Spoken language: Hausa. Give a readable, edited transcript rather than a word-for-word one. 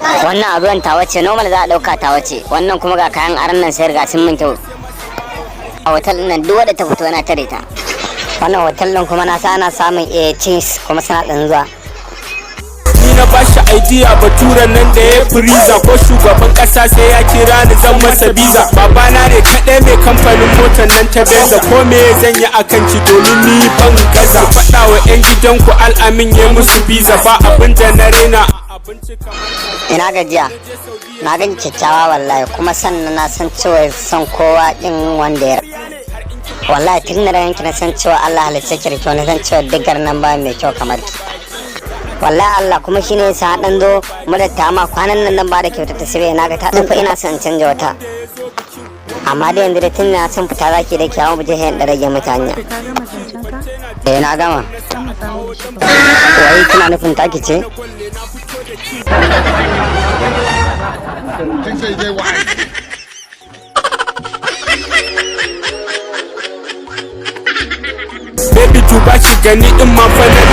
Wannan abuwan tawa ce, normal za a dauka tawa ce. Wannan kuma ga kayan aran nan sayar, ga sun min kyau. A hotel din nan duk wadda ta fito na tare ta. Wannan hotel din kuma na sa ana samun cins kuma suna ɗan zuwa. Ni na bashi idea, baturen nan da ya freezer, ko shugaban kasa sai ya kira ni zan masa biza. Babana ne kaɗai mai kamfanin motar nan ta Benza. Ko me zan yi akan ci domin ni ban gaza. Faɗa wa 'yan gidanku Al'amin ya musu biza, ba abin da na raina abinci kamar Ina gajiya? Na gan kyakkyawa wallahi, kuma sannan na san cewa son kowa din wanda ya, wallahi tun da ranki na san cewa Allah halicce ki da kyau, na san cewa duk garin nan ba mai kyau kamar ki, wallahi Allah. Kuma shine yasa dan zo mu da ta ma kwanan nan dan ba da kyautar ta sai na ga ta tsufa, ina son in canja wata. Amma da yanzu da tun na san fita zaki da kyawun mu je da rage mata hanya. Ka gama zancen ka? Eh, na gama. Kan mu samu da shi ba. Wai kina nufin taki ce? Think say you dey wise. Baby, tuba ki gani din ma fa na.